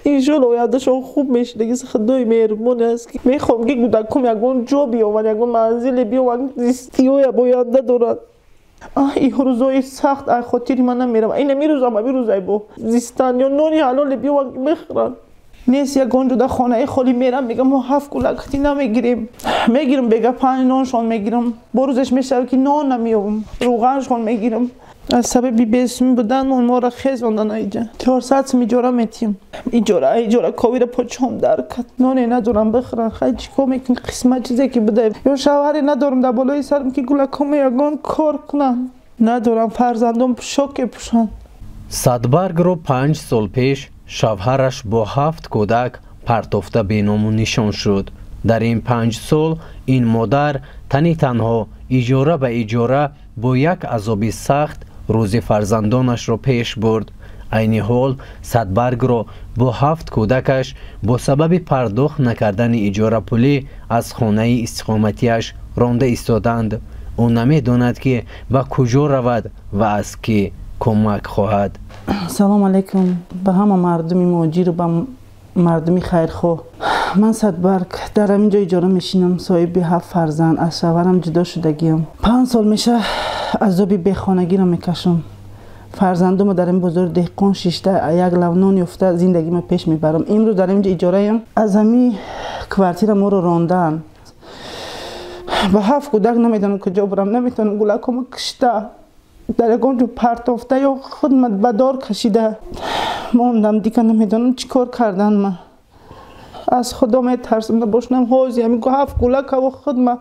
Иншоалло ояндашон хуб мешидаги. Худои меҳрубон аст, ки мехоҳам, ки кӯдакум ягон ҷо биёванд, ягон манзиле биёванд, зистиҳоям оянда доранд. Ин рӯзҳои сахт ай хотири ман намеравад. Ин ами рӯзам ами рӯзай бо зистан ё нони ҳалоле биёванд, ки бихӯранд. Нест ягон ҷо, дар хонаи холӣ мерам, мегам мо 7 кӯлакти намегирем. Мегирам бега 5 ноншон мегирам. Бо рӯзеш мешавад, ки нон намеёбам, рӯғаншон мегирам. Аз сабаби бесумӣ будан моро хезондан аиҷа. 400 сум иҷора метиҳем. Иҷора ковира почом дар кард. Ноне надорам бихӯрам. Хай чӣ кор мекунӣ, қисмат чизе ки буда. Ё шавҳаре надорам дар болои сарам, ки гулакҳомо ягон кор кунанд. Надорам фарзандон пӯшоке пӯшанд. Садбаргро 5 сол пеш шавҳараш бо 7 кӯдак партофта беному нишон шуд. Дар ин 5 сол ин модар тани танҳо иҷора ба иҷора бо як азоби сахт рӯзи фарзандонашро пеш бурд. Айни ҳол Садбаргро бо 7 кӯдакаш бо сабаби пардохт накардани иҷорапулӣ аз хонаи истиқоматиаш ронда истоданд. Ӯ намедонад, ки ба куҷо равад ва аз кӣ кӯмак хоҳад. Салом алайкум ба ҳама мардуми муҳоҷиру ба мардуми хайрхоҳ. Ман Садбарг, дар ҳамин ҷо иҷора мешинам, соҳиби 7 фарзанд, аз шавҳарам ҷудо шудагиам. 5 сол меша азоби бехонагиро мекашам. Фарзандумо дар ин бозори деҳқон шишта, як лав нон ёфта зиндагима пеш мебарам. Имрӯз дар ин ҷо иҷораям. Аз ҳамин квартира моро рондаанд. Ба 7 кӯдак намедонам куҷо бурам, наметавонам гулакҳомо кишта, дар ягон ҷо партофта ё худма ба дор кашида мондам. Дига намедонам чӣ кор кардан. Ма аз Худо метарсам, набошнам ҳози ҳамин 7 гулакаво худма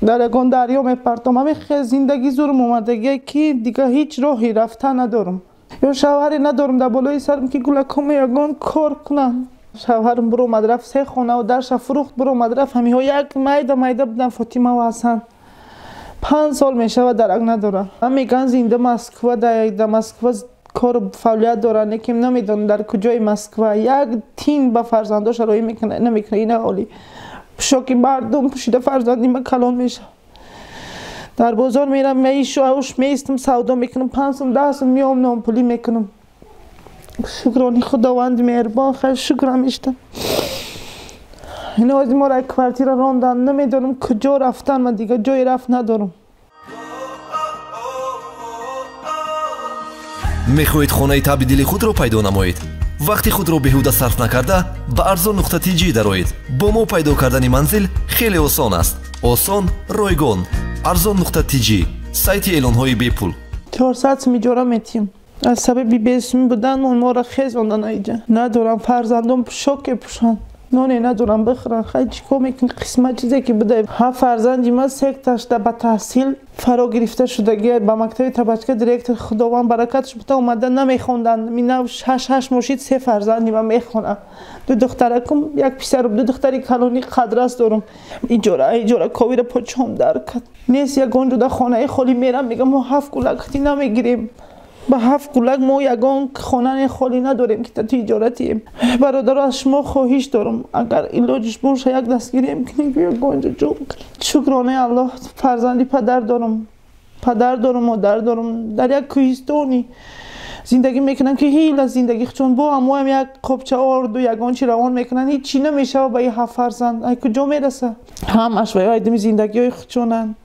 дар ягон дарё мепартом. Ҳамин хел зиндагӣ зурм омадагие, ки дига ҳеҷ роҳи рафта надорам. Ё шавҳаре надорам дар болои сарам, ки гулакҳомо ягон кор кунанд. Шавҳарам биромад рафт, 3 хонаву дарша фурӯхт, биромад рафт. Ҳамиҳо як майда майда буданд, Фотимаву Ҳасан. 5 сол мешавад дарак надорам. Ман мегӯям зинда Москва, дар Москва кору фаъолият доранд, лекин намедонам дар куҷои Москва. Як тин ба фарзандоша роҳӣ мекунад, намекунад. Ина ҳоли пӯшоки мардум пӯшида фарзанди ман калон мешавад. Дар бозор мерам, меишу ауш меистам, савдо мекунам, 5 сум 10 сум меом, нонпулӣ мекунам. Шукрони Худованди меҳрубон, хайр шукрам иштам. Ино ози моро квартира рондан, намедонам куҷо рафтан, ман дига ҷое рафт надорам. Мехоҳед хонаи табъи дили худро пайдо намоед? Вақти худро беҳуда сарф накарда ба арзон.тж дароед. Бо мо пайдо кардани манзил хеле осон аст. Осон, ройгон. Арзон.тж, сайти эълонҳои бепул. 400 сум иҷора метиҳем. Аз сабаби бесумӣ будан моро хезондан аиҷа. Надорам фарзандон пӯшоке пӯшанд. Ноне надорам бихӯрам. Хай чӣ кор мекунӣ, қисмат чизе ки буда. 7 фарзанди ман секташда ба таҳсил фаро гирифта шудагӣ, ба мактаби табачка директор Худованд баракатш бита омада намехонданд. Минав 6 мошид 3 фарзанди ман мехонанд. 2 духтаракум, як писарум, 2 духтари калони қадрас дорам. Иҷора ковира почом дар кард. Нест ягон ҷо, дар хонаи холӣ мерам, мегам мо 7 кӯлакти намегирем. Ба 7 кӯлак мо ягон хонаи холӣ надорем, ки ту иҷора тием. Бародаро, аз шумо хоҳиш дорам, агар илоҷиш боша як дастгирием кунем, ки ягон ҷо ҷо кунем. Шукронаи Аллоҳ, фарзанди падар дорам, падар дорам, модар дорам. Дар як кӯҳистони зиндагӣ мекунам, ки ҳил аз зиндагӣ чун бо ҳамоям як қопча орду ягон чи равон мекунанд, ҳеҷ чӣ намешава ба ин 7 фарзанд. Ай куҷо мераса? Ҳамаш ба айдами зиндагиҳои худшонанд.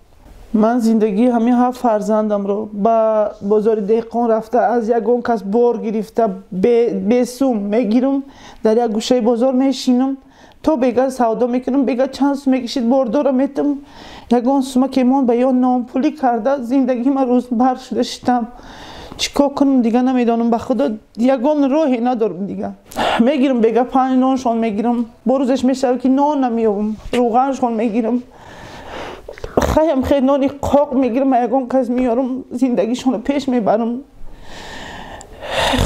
Ман зиндагии ҳамин 7 фарзандамро ба бозори деҳқон рафта, аз ягон кас бор гирифта, бесум мегирам, дар як гӯшаи бозор мешинам, то бега савдо мекунам, бега чанд сум мекишид, бордора метам, ягон сума ки мон ба ё нонпулӣ карда зиндагии ман рӯзбар шуда шитам. Чӣ кор кунам дига намедонам, ба Худо ягон роҳе надорам дига. Мегирам бега 5 ноншон мегирам, бо рӯзеш мешавад, ки нон намеёбам, рӯғаншон мегирам. Хаям хел нони қоқ мегирам, ягон кас меёрам, зиндагишонро пеш мебарам.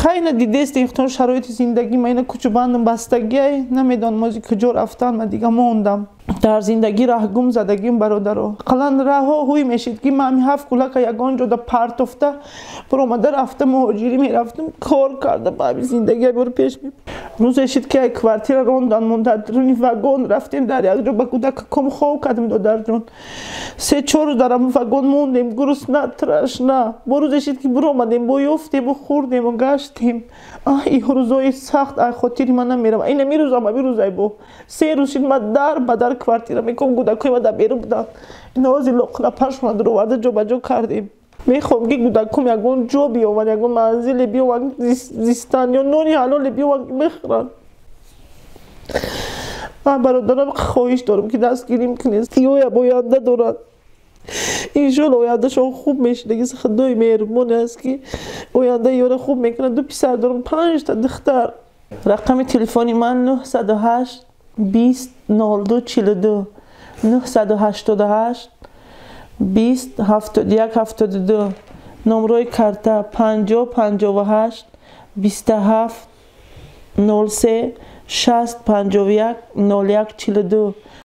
Хай на дидест ихтон шароити зиндагӣ ма, ина кучубандам бастагиай, намедонам ози куҷо рафтан, ма дига мондам. Дар зиндагӣ раҳгум задагим, бародаро. Ақаллан раҳо ҳуй мешид, ки ман ҳамин 7 кӯлака ягон ҷода партофта, биромада рафта муҳоҷирӣ мерафтам, кор карда ба ҳамин зиндагӣ бор пеш мебарам. Рӯзе шид, ки ай квартира рондан, мон дар дуруни вагон рафтем, дар якҷо ба кӯдакаком хоб кардем. Додарҷон, 3-4 рӯз дар ҳамон вагон мондем, гурусна, трашна. Бо рӯзе шид, ки биромадем, бо ёфтему хӯрдему гаштем. Аҳ, иҳ рӯзои сахт ай хотири ман намерава. Ина мирӯзам, ами рӯзай бо 3 рӯз шид, ман дар ба дар квартира меком, кӯдакои ман дар берун буданд. Инози лоқлапашона дуроварда ҷобаҷо кардем. Мехоҳам, ки кӯдаком ягон ҷо биёванд, ягон манзиле биёванд зистан ё нони ҳалоле биёванд, ки бихӯранд. Ман, бародарам, хоҳиш дорам, ки дастгирим кунед. Ёям оянда дорад, иншоалло, ояндашон хуб мешидаги. Худои меҳрубоне аст, ки ояндаи ёра хуб мекунад. Ду писар дорам, панҷта духтар. Рақами телефони ман 908 20 02 42, 988 20 71 72. Номрои карта 50 58 27 03 60 51 01 42.